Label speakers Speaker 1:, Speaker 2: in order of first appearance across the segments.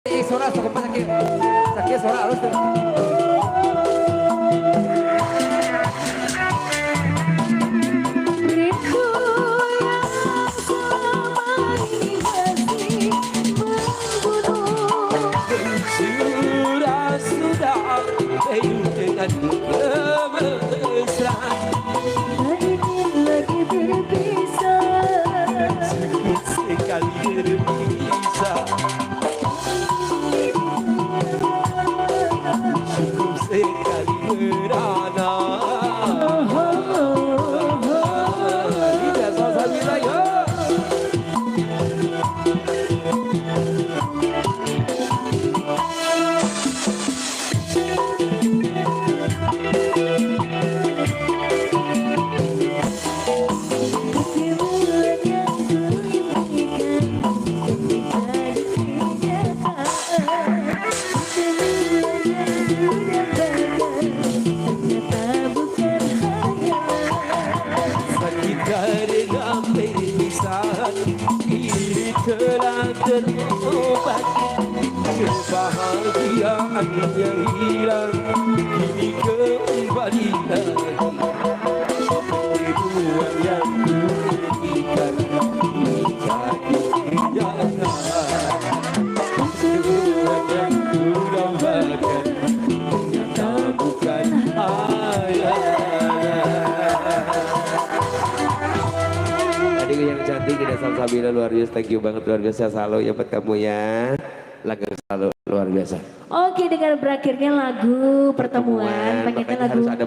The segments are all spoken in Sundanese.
Speaker 1: Suara sakit sakit suara halus tuh.
Speaker 2: Rindu yang selama ini masih membunuh.
Speaker 1: Sudah sudah dengan kemesraan.
Speaker 2: Tak ingin lagi berpisah.
Speaker 1: Sakit sekali berpisah. Cukup sekali merana. Tidak salah ya.
Speaker 2: Kesemuanya yang kuimpikan menjadi kenyataan. Semua yang kudambakan ternyata bukan khayalan.
Speaker 1: Sakit karena perpisahan kini telah terobati. Kebahagiaan yang hilang kini kembali lagi. Ribuan yang kuimpikan menjadi kenyataan. Semua yang kudambakan ternyata bukan khayalan. Tadi yang cantik tidak Salsabila luar biasa, thank you banget, luar biasa selalu ya buat kamu ya. Langgeng selalu, luar biasa.
Speaker 2: Oke, dengan berakhirnya lagu pertemuan, pengen
Speaker 1: Makanya
Speaker 2: lagu
Speaker 1: harus ada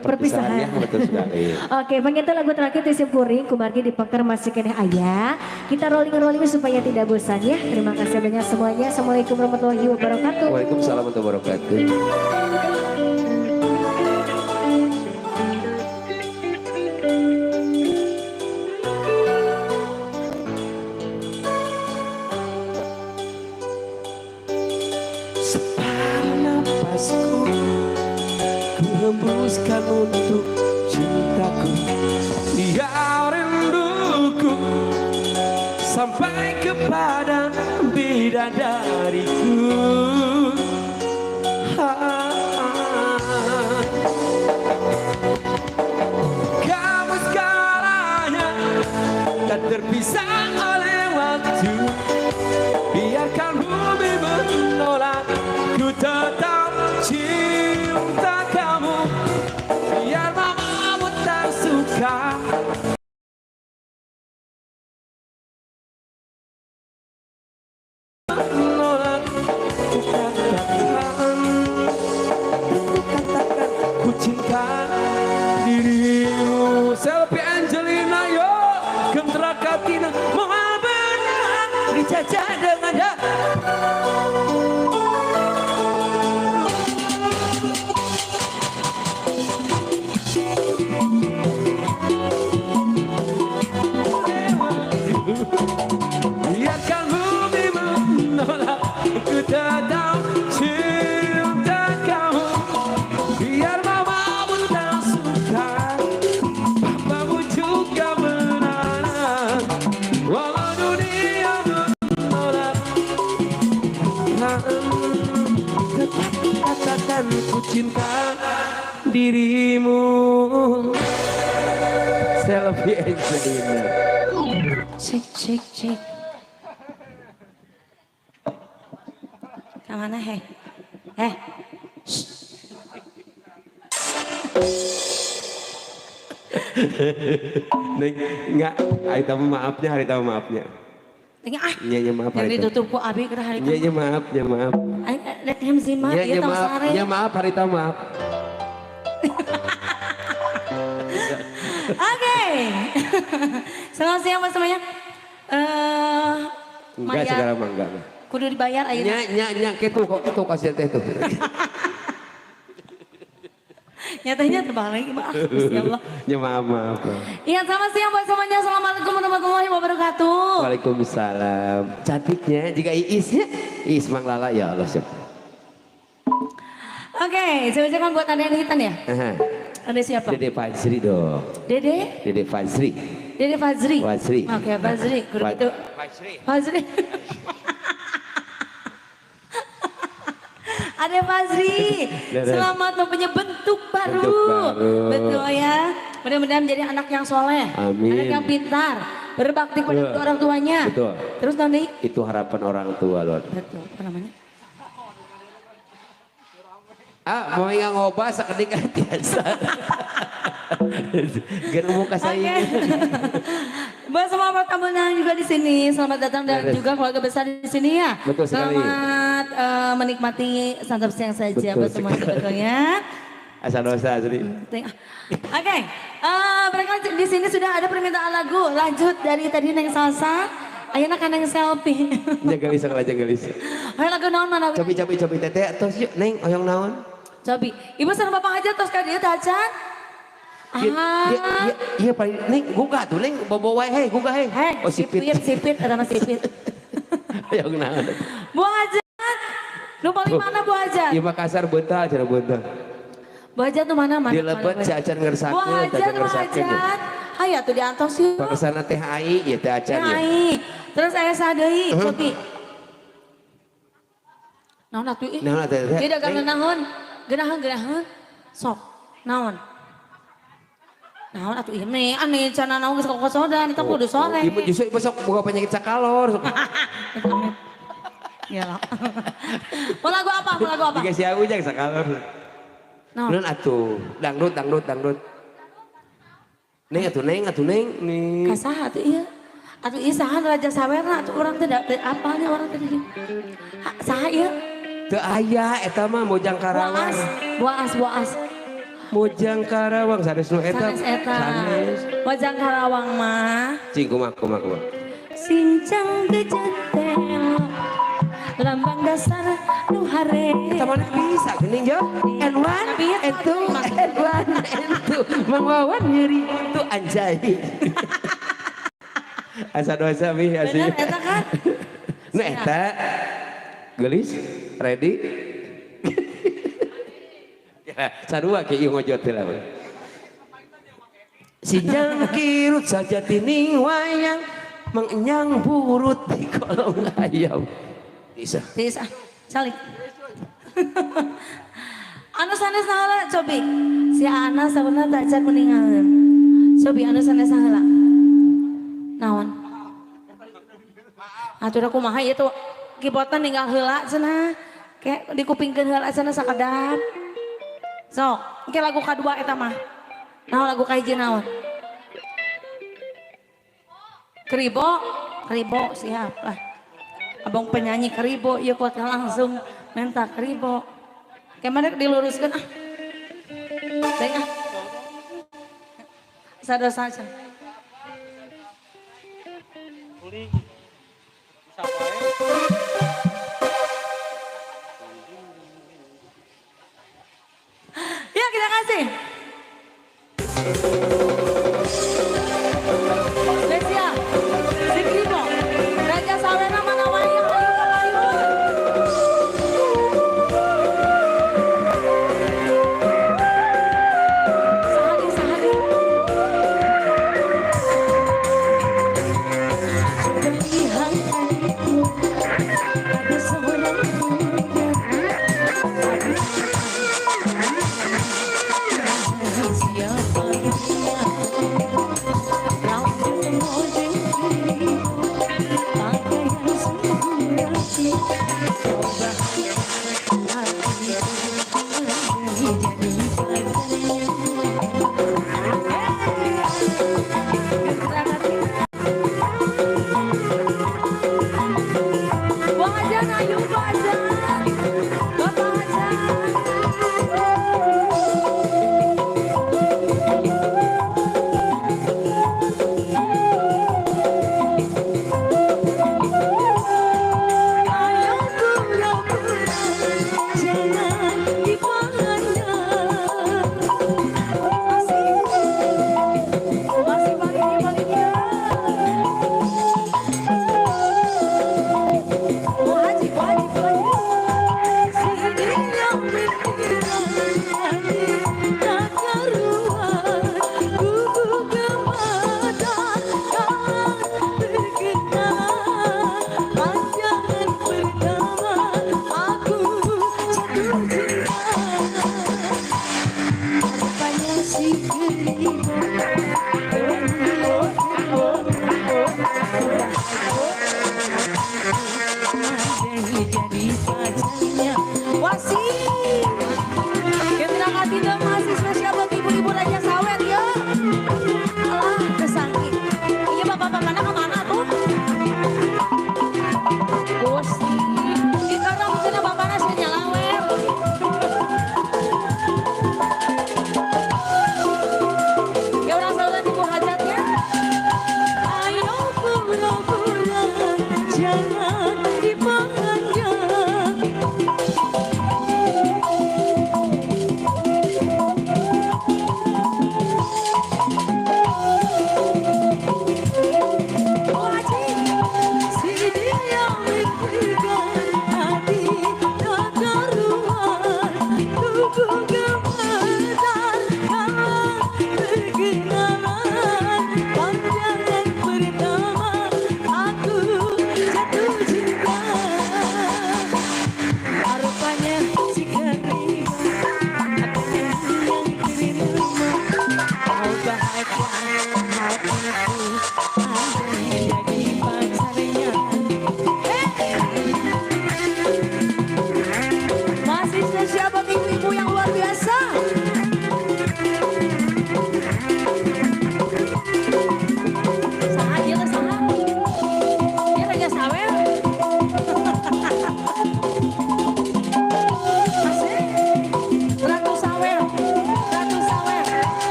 Speaker 1: perpisahan ya, betul sekali.
Speaker 2: Oke, pengen lagu terakhir ti simkuring, kumargi di Pekter masih keneh aya. Kita rolling-rolling supaya tidak bosan ya. Terima kasih banyak semuanya. Assalamualaikum warahmatullahi wabarakatuh.
Speaker 1: Waalaikumsalam warahmatullahi wabarakatuh. Separuh napasku ku hembuskan untuk cintaku. Biar rinduku sampai kepada bidadariku. Ha. Kamu segalanya, tak terpisah oleh waktu. Biarkan bumi menolak, ku tetap cinta kamu. Biar mamamu tak suka, menolak, ku katakan, ku katakan, ku cinta dirimu. Selfie Angelina yo, Gentra Katina, moal beunang dijajah dengan ya. Biarkan bumi menolak, ku tetap cinta kamu. Biar mamamu tak suka, papamu juga menolak. Walau dunia menolak, tetap katakan ku cinta dirimu. Selfie Angelina.
Speaker 3: Cek cek cek. Kemana heh? Eh. Shh.
Speaker 1: Neng, enggak, hari tamu maafnya, hari tamu maafnya.
Speaker 3: Tinggal ah.
Speaker 1: Iya, iya, maaf
Speaker 3: Yang
Speaker 1: hari tamu.
Speaker 3: ditutup ku abi ke hari
Speaker 1: Iya, iya, maaf, ya maaf.
Speaker 3: Aing rek MC mah
Speaker 1: Iya,
Speaker 3: ieu
Speaker 1: iya,
Speaker 3: tong
Speaker 1: maaf,
Speaker 3: sare.
Speaker 1: iya, maaf, hari tamu maaf.
Speaker 3: Oke. Selamat siang Mas semuanya.
Speaker 1: Enggak,
Speaker 3: Maya,
Speaker 1: segala mah enggak.
Speaker 3: Kudu dibayar ayeuna.
Speaker 1: Nya, nya, nya, kitu kok tuh kasih teh tuh.
Speaker 3: Nyatanya terbalik, maaf. Ya Allah.
Speaker 1: Ya maaf, maaf. Maaf.
Speaker 3: Iya, selamat siang buat semuanya. Assalamualaikum warahmatullahi wabarakatuh.
Speaker 1: Waalaikumsalam. Cantiknya jika Iisnya, Iis Mang Lala ya Allah siap.
Speaker 3: Oke, saya bacakan buat Anda yang hitam ya.
Speaker 1: Aha.
Speaker 3: Ada siapa?
Speaker 1: Dede Fajri dong.
Speaker 3: Dede?
Speaker 1: Dede Fajri.
Speaker 3: Dede Fajri.
Speaker 1: Fajri.
Speaker 3: Oke, Fajri. Kudu gitu.
Speaker 1: Fajri.
Speaker 3: Fajri. Ade Fazri, selamat mempunyai bentuk baru.
Speaker 1: Bentuk baru.
Speaker 3: Betul ya. Mudah-mudahan menjadi anak yang soleh.
Speaker 1: Amin.
Speaker 3: Anak yang pintar, berbakti kepada
Speaker 1: Betul.
Speaker 3: orang tuanya.
Speaker 1: Betul.
Speaker 3: Terus nanti
Speaker 1: Itu harapan orang tua loh.
Speaker 3: Betul, apa namanya?
Speaker 1: Ah, mau yang ngobah sakedik biasa. Geus umum ka
Speaker 3: Oke.
Speaker 1: saing.
Speaker 3: Buat semua tamu undangan juga di sini, selamat datang dan
Speaker 1: Beres.
Speaker 3: juga keluarga besar di sini ya.
Speaker 1: Betul sekali.
Speaker 3: Selamat menikmati santap siang saja
Speaker 1: Betul
Speaker 3: buat semua
Speaker 1: sekali.
Speaker 3: sebetulnya.
Speaker 1: Asa dosa asli.
Speaker 3: Oke, barangkali di sini sudah ada permintaan lagu. Lanjut dari tadi Neng Salsa, ayeuna ka Neng Selfie.
Speaker 1: Jaga gelis lah, jaga gelis.
Speaker 3: Ayo lagu naon mana?
Speaker 1: Cobi cobi cobi teteh tos yuk Neng oyong naon?
Speaker 3: Cobi. Ibu sareng bapak aja tos ka dieu teh acan.
Speaker 1: Iya, iya,
Speaker 3: Ah.
Speaker 1: iya, iya paling Neng gugah tuh Neng bobo wae hei gugah hei.
Speaker 3: Hei,
Speaker 1: Oh sipit.
Speaker 3: sipit, sipit, eta mah sipit.
Speaker 1: Oyong naon?
Speaker 3: Bu Hajat. Nu paling mana Bu Hajat?
Speaker 1: Ieu mah kasar beuntal cenah beuntal.
Speaker 3: Bu Hajat nu mana mana?
Speaker 1: Di lebet si acan
Speaker 3: Bu
Speaker 1: ngersakeun, teh
Speaker 3: Hajat,
Speaker 1: acan
Speaker 3: Bu
Speaker 1: ngersakeun.
Speaker 3: Hajat. Hayu atuh diantos yuk.
Speaker 1: Pakesana teh ai ieu teh acan ya.
Speaker 3: Ai. Terus aya sadeui, cobi. Naon atuh ih?
Speaker 1: Naon atuh, teh?
Speaker 3: Dia dagang
Speaker 1: Neng.
Speaker 3: naon? Geunaheun geunaheun. Sok, naon? Naon atuh ieu nih, aneh cenah naon geus kokosodan, eta kudu sore.
Speaker 1: Ieu justru ieu sok boga penyakit sakalor. Sok.
Speaker 3: Ya lah. Mau lagu apa? Mau lagu apa?
Speaker 1: Jika si Ujang sakalor.
Speaker 3: Naon?
Speaker 1: Naon atuh? Dangdut dangdut dangdut. Neng atuh neng atuh neng nih.
Speaker 3: Ka saha atuh ieu? Atuh ieu saha Raja Sawerna atuh urang teh da teu apalnya urang teh di dieu. Ha, saha ieu?
Speaker 1: Teu aya eta mah Mojang Karawang.
Speaker 3: Boas, Boas, Boas.
Speaker 1: Mojang Karawang sanes nu eta.
Speaker 3: Sanes eta.
Speaker 1: Sanes.
Speaker 3: Mojang Karawang mah.
Speaker 1: Cing kumaha kumaha kumaha.
Speaker 3: Sincang gejetel lambang dasar nu hare.
Speaker 1: Eta mana bisa geuning yo. N1, N2, N1, N2. Mang Wawan nyeri untuk anjay. Asa dosa mi asli.
Speaker 3: Bener eta kan?
Speaker 1: Nu eta geulis ready. Ya, sarua ke ieu ngojot teh lah. Sinjang kirut sajatining wayang mengenyang burut di kolong ayam. Bisa.
Speaker 3: Tiis ah, calik. Anu sanes saheula cobi. Si Ana sabenerna teh acan kuningan. Cobi anu sanes saheula. Naon? Atuh da kumaha ieu tuh keyboardna ninggal heula cenah. Kayak dikupingkeun heula cenah sakedap. Sok, engke lagu kadua eta mah. Naon lagu kahiji naon? Kribo, kribo siap lah. Abang penyanyi kribo, ieu kuat langsung minta kribo. Kayak mana diluruskan ah. Baik ah. Sadar saja. Ya kita kasih. Spesial. Si Kribo. Raja Sawena mana wayang ayo kapayun. Sahadi sahadi.
Speaker 2: Melihat hatiku ada seorang muda. Siapa dia? Rambut mojeng pakaian sempurna. Coba hatiku jadi pacarnya.
Speaker 3: Bu Hajan, ayo Bu Hajan. Bapak Hajan.
Speaker 2: Ayo pura-pura jangan dipandang.
Speaker 3: Masih, masih panitia panitia. Bu Haji, Bu Haji, Bu Haji.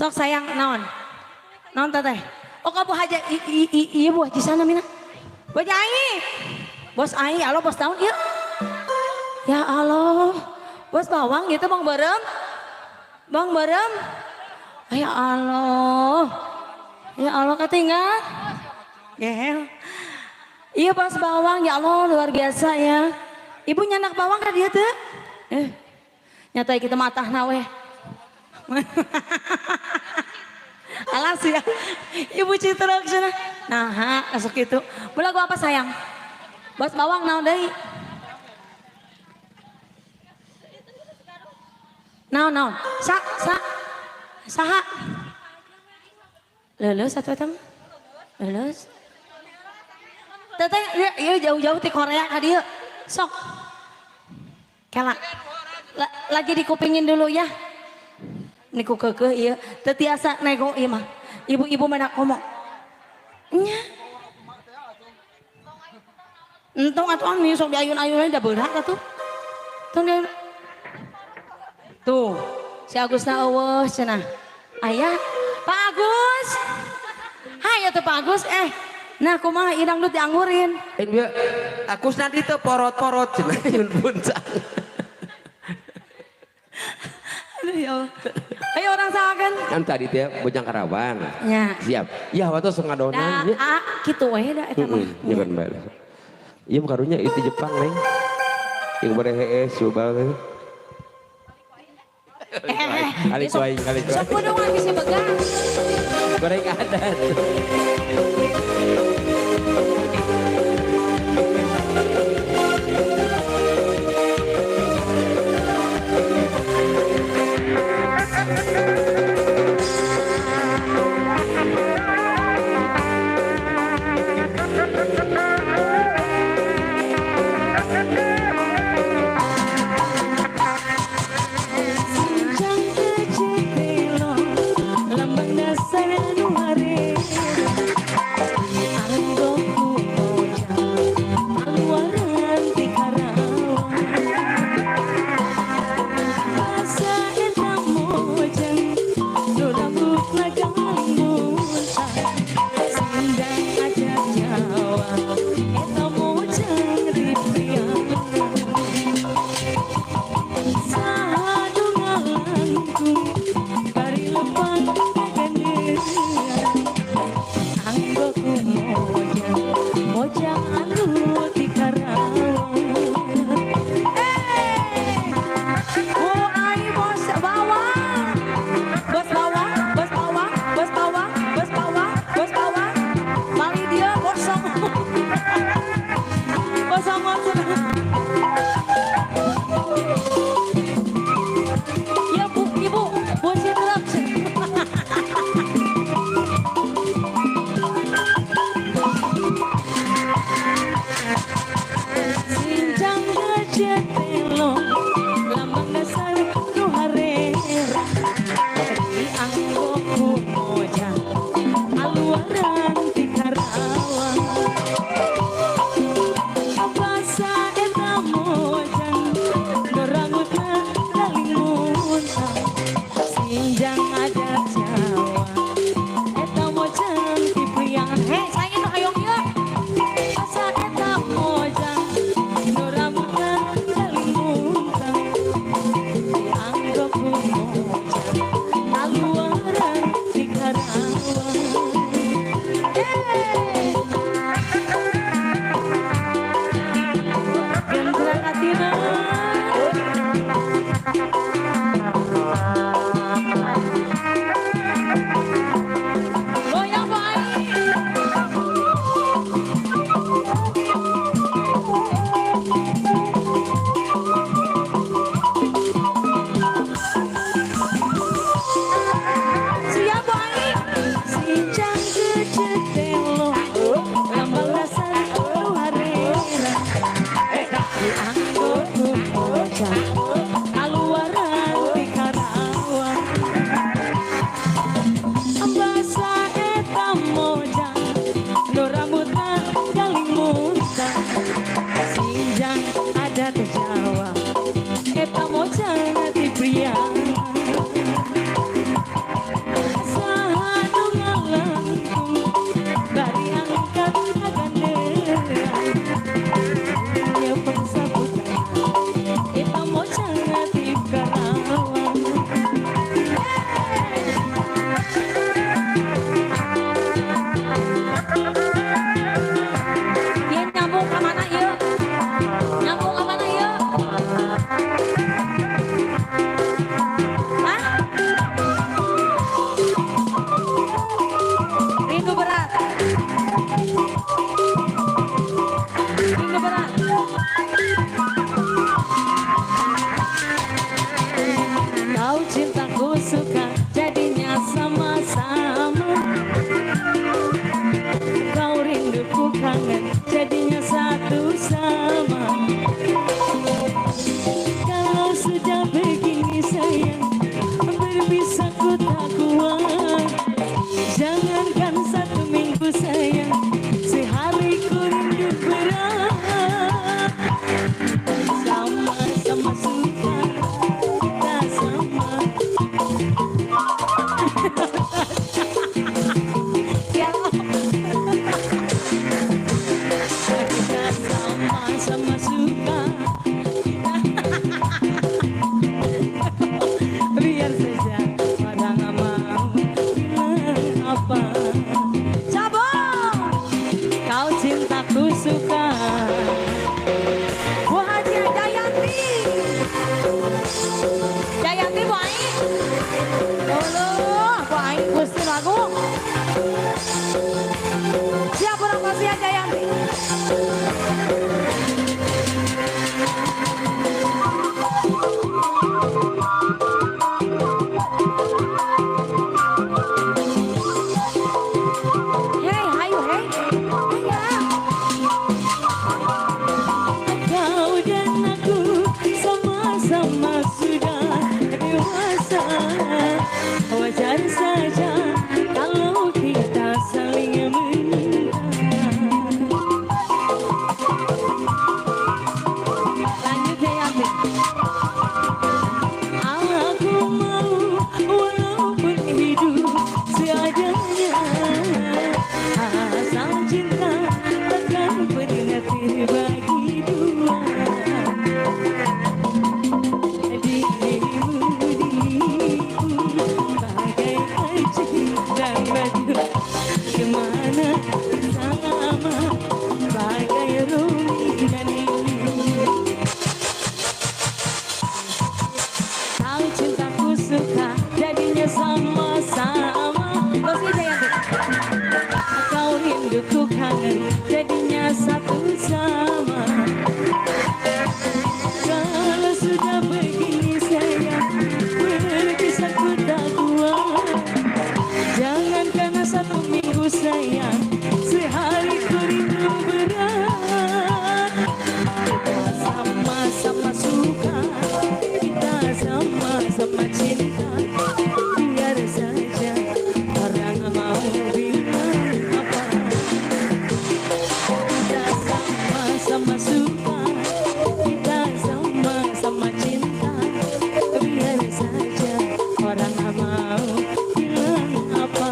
Speaker 3: Sok sayang naon? Naon teteh? Oh ka Bu Haji ieu Bu Haji sana mina. Bu Haji Ai. Bos Ai, halo bos tahun ieu. Ya Allah. Bos bawang gitu Bang Berem. Bang Berem. Ya Allah. Ya Allah ketinggal. Gehel. Iya bos bawang ya Allah luar biasa ya. Ibu nyanak bawang kan dia tuh? Nyata kita matah nawe. Alas ya. Ibu Citra sana. Nah, masuk itu. Belagu apa sayang? Bos bawang naon deui? Naon naon? Sa sa saha? Leuleus atuh eta mah? Leuleus. Teteh ieu jauh-jauh ti Korea ka dieu. Sok. Kela. Lagi dikupingin dulu ya. Niku keukeuh ieu teu tiasa nego ieu mah. Ibu-ibu mana komo. Nya. Entong atuh ami sok diayun-ayun da berat atuh. Tong diayun. Tuh, si Agusna eueuh cenah. Aya, Pak Agus. Hai atuh Pak Agus Nah kumaha idang dut dianggurin.
Speaker 1: Bieu Agus nanti teu porot-porot cenah yun puncak.
Speaker 3: Aduh ya Allah. Ayo orang sahakan.
Speaker 1: Kan tadi teh Bojang Karawang.
Speaker 3: Ya.
Speaker 1: Siap. Ya waktu sok ngadonan nya.
Speaker 3: Da, kitu we da eta mah.
Speaker 1: Heeh, nya kan bae. Ieu karunya itu Jepang neng. Yang bare hees coba teh. Kali kuaing, kali kuaing.
Speaker 3: Sok kudungan bisa begang.
Speaker 1: Goreng adat.
Speaker 3: Lambang dasar anu
Speaker 1: satu sama. Kalau sudah begini sayang, berpisah ku tak kuat. Jangankan satu minggu sayang, sehari ku rindu berat. Sama-sama suka, kita sama.
Speaker 3: Ya.
Speaker 1: Kita sama-sama suka. Biar saja orang mau bilang apa.
Speaker 3: Cabang.
Speaker 1: Kau cintaku suka.
Speaker 3: Bu Haji Jayanti. Jayanti Bu Aing. Allah, Bu Aing Gusti lagu. Siap urang pasien Jayanti. Hei, hayu hei. Hayu.
Speaker 1: Kau dan aku sama-sama sudah dewasa. Wajar saja kalau kita saling minta.
Speaker 3: Lanjut Jayanti.
Speaker 1: Aku mau walaupun hidup seadanya, asal cinta takkan pernah terbagi dua. Dirimu diriku bagai kancing dan batu, kemana sama bagai Rumi dan Lili. Kau cintaku suka, jadinya sama-sama.
Speaker 3: Terus Jayanti.
Speaker 1: Kau rinduku kangen, jadinya satu sama. Kalau sudah begini sayang, berpisah ku tak kuat. Jangan karena satu minggu sayang, sehari ku rindu berat. Kita sama-sama suka, kita sama-sama cinta. Biar saja orang mau bilang apa. Kita sama-sama suka, kita sama-sama cinta. Biar saja orang mau bilang apa.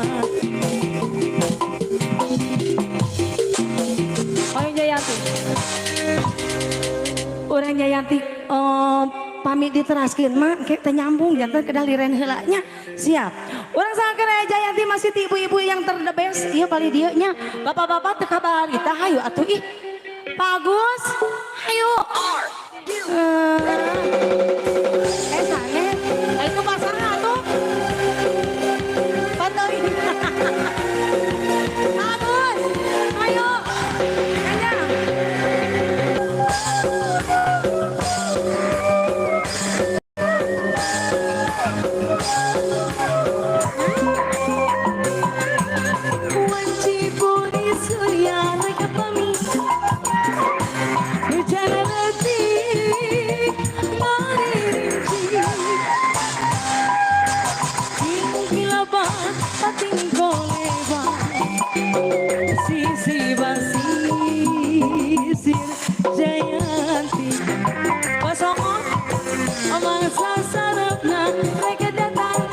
Speaker 3: Oh Jayanti. Urang Jayanti pamit diteraskeun mah engke teu nyambung janten kedah liren heula nya. Siap. Urang sangkeun aya Jayanti masih ti ibu-ibu yang ter the best ieu bali dieu nya. Bapak-bapak teu kabar kita hayu atuh ih. Pak Agus, hayu. Eh, itu pasarnya atuh. Pantauin. Agus, ayo. Kayaknya.
Speaker 1: Wanci buri surya mereka pamit. Hujan letik mari rinci. Kilaba pating koleba sisi basisir Jayanti. Basongon mangsa sarapna mereka datang.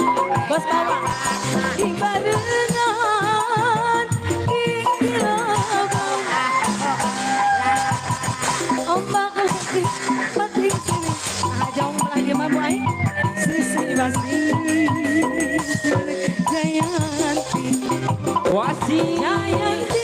Speaker 1: Bos bawa ing barengan ing kilaba. Ombak letih pating sini.
Speaker 3: Ah, jauh belah dia mah Bu Aing.
Speaker 1: Sisi basisir Jayanti.
Speaker 4: Wasi.
Speaker 1: Jayanti.